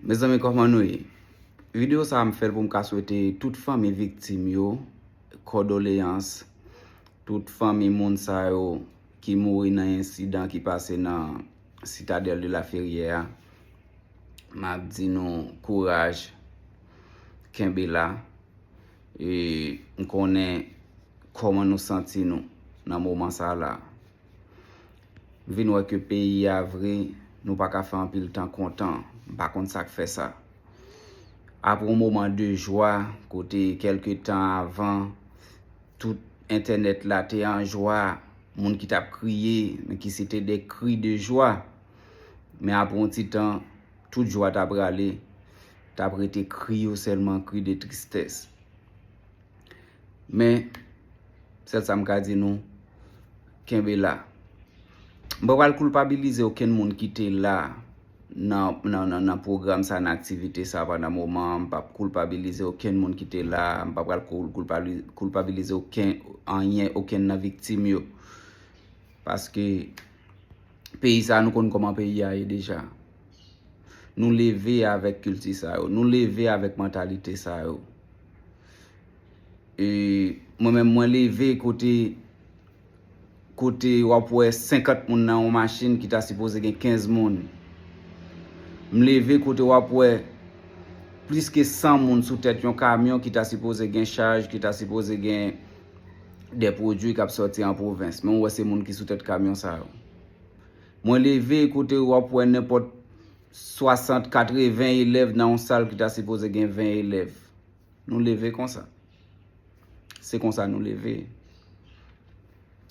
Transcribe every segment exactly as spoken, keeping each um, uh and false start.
Mezanmi, kòman nou ye? Videyo sa a m fè l pou m ka swete tout fanmi viktim yo kondoleyans, tout fanmi moun sa yo ki mouri nan ensidan ki pase nan Citadelle de la Ferrière a. M ap di nou kouraj, kenbe la. E m konnen kòman nou santi nou nan moman sa la. M vin wè ke peyi a vre, nou pa ka fè anpil tan kontan. M pa konn sa k fè sa. Apre yon moman de jwa, kote kèlke tan avan, tout entènèt la te an jwa, moun ki t ap kriye, men ki se te de kri de jwa. Men apre yon ti tan, tout jwa t ap rale, t ap rete kri yo sèlman, kri de tristès. Men, sèl sa m ka di nou, kenbe la. M pa pral koulpabilize okenn moun ki te la nan, nan, nan, nan pwogram sa, nan aktivite sa pandan moman an. M p ap koulpabilize okenn moun ki te la. M pa pral koul-, koulpali-, koulpabilize okenn, anyen, okenn nan viktim yo. Paske peyi sa, nou konn kòman peyi a ye deja. Nou leve avèk kilti sa yo. Nou leve avèk mantalite sa yo. E mwen menm, mwen leve kote, kote w ap wè senkant moun nan yon machin ki ta sipoze gen kenz moun. M leve kote w ap wè plis ke san moun sou tèt yon kamyon ki ta sipoze gen chaj, ki ta sipoze gen de pwodui k ap sòti an pwovens. Men w wè se moun ki sou tèt kamyon sa yo. Mwen leve kote w ap wè nenpòt swasant, katreven elèv nan yon sal ki ta sipoze gen ven elèv. Nou leve konsa. Se konsa nou leve.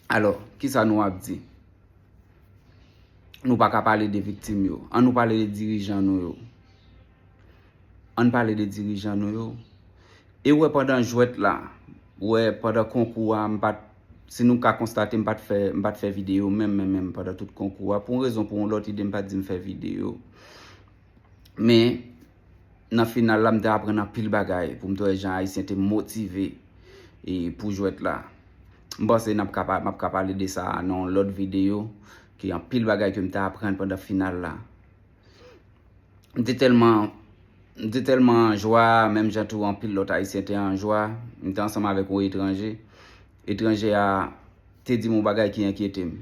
Alò, kisa nou ap di? Nou pa ka pale de viktim yo. An nou pale de dirijan nou yo. An n pale de dirijan nou yo. E w wè pandan jwèt la, w wè pandan konkou a, m pa t, si nou ka konstate, m pa t fè, m pa t fè videyo menm, menm, menm pandan tout konkou a. Pou yon rezon, pou yon lòt ide, m pa t di m fè videyo. Men, nan final la, m te aprann anpil bagay pou m te wè jan Ayisyen te motive e pou jwèt la. M panse n ap ka pa-, m ap ka pale de sa nan yon lòt videyo, ki anpil bagay ke m te aprann pandan final la. M te tèlman, m te tèlman an jwa, menm jan tou anpil lòt Ayisyen te an jwa. M te ansanm avèk yon etranje. Etranje a te di m yon bagay ki enkyete m.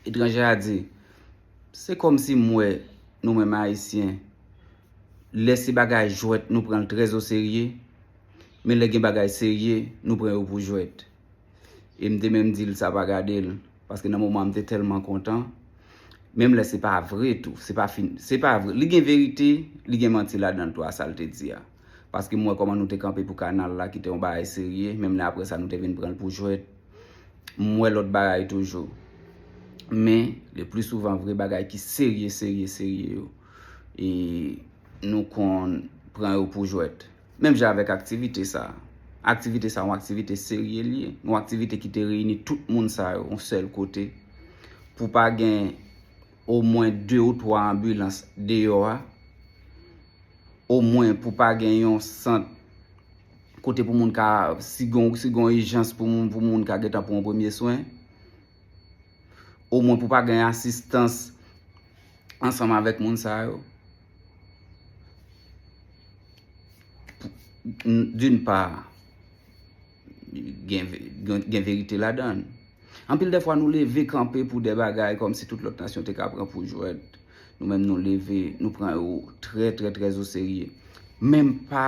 Etranje a di, se kòmsi m wè nou menm Ayisyen, lè se bagay jwèt, nou pran l trè oserye, men lè gen bagay serye, nou pran yo pou jwèt. E m te menm di l sa pa gade l, paske nan moman an m te tèlman kontan. Menm lè se pa vre tou, se pa fin, se pa vre. Li gen verite, li gen manti ladan l tou a sa l te di a. Paske m wè kòman nou te kanpe pou kanal la, ki te yon bagay serye, menm lè apre sa nou te vin pran l pou jwèt. M wè lòt bagay toujou. Men, le pli souvan, vre bagay ki serye, serye, serye yo, e nou konn pran yo pou jwèt. Menm jan avèk aktivite sa a. Aktivite sa a, yon aktivite serye li ye. Yon aktivite ki te reyini tout moun sa yo yon sèl kote. Pou pa gen omwen de ou twa anbilans deyò a. Omwen pou pa gen yon sant kote pou moun ka, si gen, si gen yon ijans pou moun, pou moun ka gentan pran yon premye swen. Omwen pou pa gen asistans ansanm avèk moun sa yo. D'une part, gen, gen, gen verite ladan l. Anpil de fwa, nou leve kanpe pou de bagay kòmsi tout lòt nasyon te ka pran pou jwèt. Nou menm, nou leve, nou pran yo trè, trè, trè oserye. Men m pa,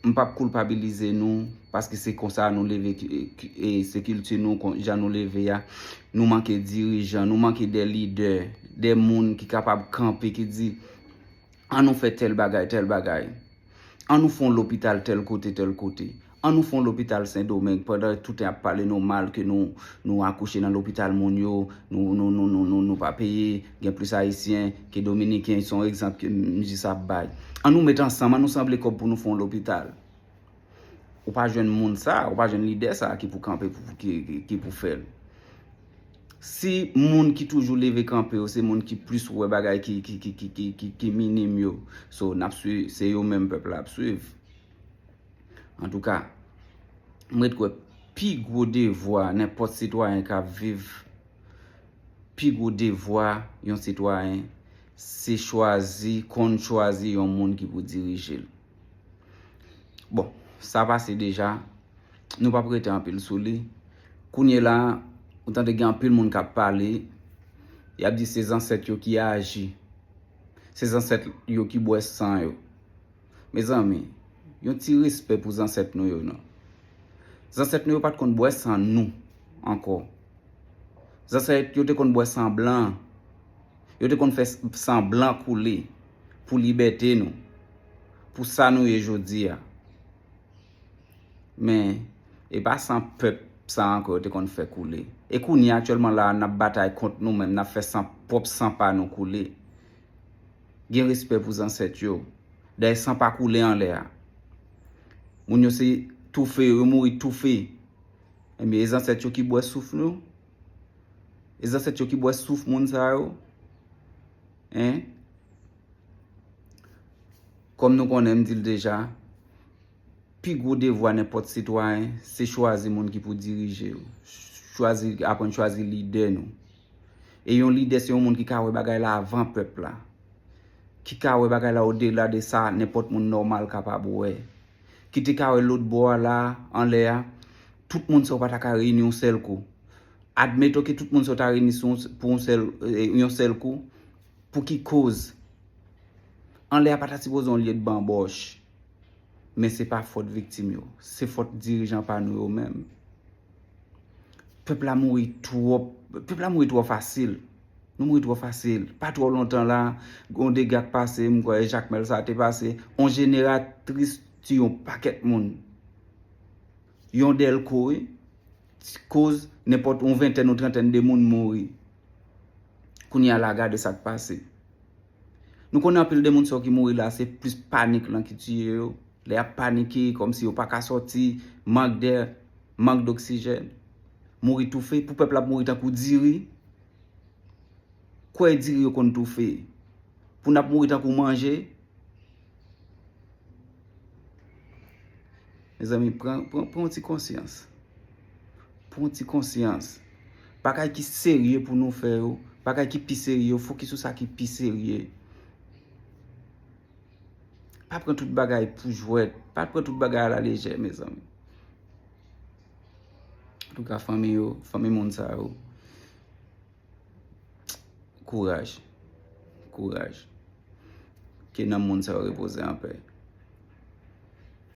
m p ap koulpabilize nou, paske se konsa nou leve, ki, ki, e se kilti nou, kon, jan nou leve a. Nou manke dirijan, nou manke de lidè, de moun ki kapab kanpe, ki di, an nou fè tèl bagay, tèl bagay. An nou fè yon lopital tèl kote, tèl kote. An nou fè yon lopital Sendomeng, pandan tout tan y ap pale nou mal ke nou, nou akouche nan lopital moun yo, nou, nou, nou, nou, nou, nou pa peye, gen plis Ayisyen ke Dominiken, se yon egzanp ke m jis ap bay. An nou met ansanm, an nou sanble kòb pou nou fè yon lopital. Ou pa jwenn moun sa, ou pa jwenn lidè sa ki pou kanpe, pou, ki, ki, ki pou fè l. Si moun ki toujou leve kanpe yo, se moun ki plis wè bagay ki, ki, ki minim yo. So, n ap swiv, se yo menm pèp la ap swiv. Antouka, m ret kwè pi gwo devwa nenpòt sitwayen k ap viv, pi gwo devwa yon sitwayen, se chwazi, konn chwazi yon moun ki pou dirije l. Bon, sa pase deja, nou p ap rete anpil sou li. Kounye la, ou tande gen anpil moun k ap pale, y ap di se zansèt yo ki aji, se zansèt yo ki bwè san yo. Mezanmi, yon ti respè pou zansèt nou yo non. Zansèt nou yo pa t konn bwè san nou ankò. Zansèt yo te konn bwè san blan. Yo te konn fè san blan koule pou libète nou, pou sa nou ye jodi a. Men, e pa san pèp sa ankò yo te konn fè koule. E kounye a aktyèlman la a, n ap batay kont nou menm, n ap fè san, pwòp san pa nou koule. Gen respè pou zansèt yo. Dayè san pa koule anlè a. Moun yo se toufe yo, yo mouri toufe. Ebyen, e zansèt yo ki bwè souf nou? E zansèt yo ki bwè souf moun sa yo? Hein? Kòm nou konnen, m di l deja, pi gwo devwa nenpòt sitwayen, se chwazi moun ki pou dirije yo. Chwazi, aprann chwazi lidè nou. E yon lidè se yon moun ki ka wè bagay la avan pèp la. Ki ka wè bagay la odela de sa nenpòt moun nòmal kapab wè. Ki te ka wè lòt bò a la, anlè a, tout moun sa yo pa ta ka reyini yon sèl kou. Admeton ke tout moun sa yo ta reyini sou, pou yon sèl, eh, yon sèl kou, pou ki koz? Anlè a pa ta sipoze yon lye de banbòch. Men se pa fòt viktim yo. Se fòt dirijan pa nou yo menm. Pèp la mouri twò, pèp la mouri twò fasil. Nou mouri twò fasil. Pa twò lontan la, gon dega k pase, m kwè Jakmèl sa te pase. On jeneratris tiye yon pakèt moun. Yon dèlko, wi. Koz nenpòt yon ventèn ou trantèn de moun mouri. Kounye a la, gade sa k pase. Nou konnen anpil de moun sa yo ki mouri la, se plis panik lan ki tiye yo. Lè y ap panike, kòmsi yo pa ka sòti, mank dè, mank doksijèn. Mouri toufe, pou pèp la ap mouri tankou diri. Kwè diri yo konn toufe. Pou n ap mouri tankou manje. Mezanmi, pran, pran, pran yon ti konsyans. Pran yon ti konsyans. Bagay ki serye pou nou fè yo, bagay ki pi serye yo, fokis sou sa ki pi serye. Pa pran tout bagay pou jwèt, pa pran tout bagay alalejè, mezanmi. Antouka, fanmi yo, fanmi moun sa yo, kouraj. Kouraj. Ke nanm moun sa yo repoze anpè.